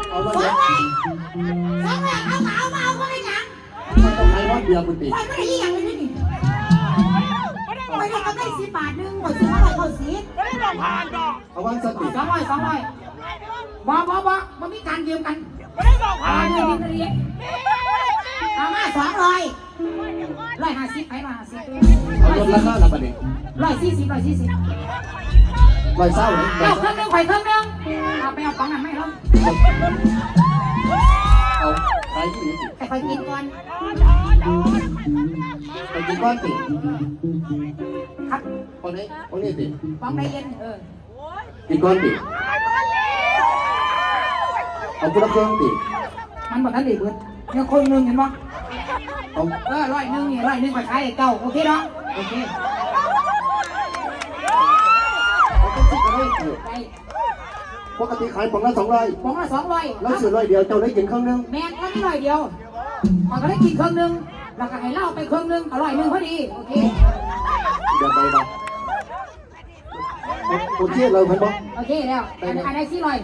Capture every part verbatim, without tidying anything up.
เอามา สองร้อย สองร้อย เอามา เอามา เอามาเป็นหยัง มันต้องขายฮอดเบียร์พุ้นติ ข้อยบ่ได้อีหยังเลยนี่ ข้อยได้กำไรสิบบาทหนึ่ง ข้อยซื้อมาร้อยเก้าสิบ เอาวางสติ สองร้อย สองร้อย บ่ บ่ บ่ บ่มีการยืมกัน บ่ได้บอกผ่าน เรียนเรียน เอามาสองร้อย ร้อยห้าสิบ ไปร้อยห้าสิบ เอาลดราคาละบัดนี้ ร้อยสี่สิบ ร้อยสี่สิบ ร้อยเศร้าเลย เอาเครื่องหนึ่ง ไปเครื่องหนึ่ง เอาไปเอาของนั้นไม่ลง เอาขายที่นี่ แต่ไปกินก่อน ไปกินก่อนติ ครับ คนนี้ คนนี้ติ ของในเย็น เออ กินก่อนติ เอาคนละเครื่องติ มันบอกนั่นดิเบิดเนี่ยคนหนึ่งเห็นปะ เอา เออร้อยหนึ่งนี่ร้อยหนึ่งไปขายให้เจ้า โอเคเนาะ โอเค เอาจังสิก็ได้ติ ได้ ปกติขายป๋องละสองร้อย ป๋องละสองร้อย แล้วซื้อร้อยเดียว เจ้าได้กินเครื่องหนึ่ง แม่น ก็มีร้อยเดียว ข้อยก็ได้กินเครื่องหนึ่ง แล้วก็ให้เล่าไปเครื่องหนึ่ง ก็ร้อยหนึ่งพอดี โอเค แบบใดบ้าง โอเคเลยเพิ่นบอก โอเคแล้ว อันอันไหนสี่ร้อย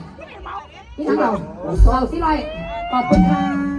ที่ทางเรา เอาสี่ร้อย ขอบคุณค่ะ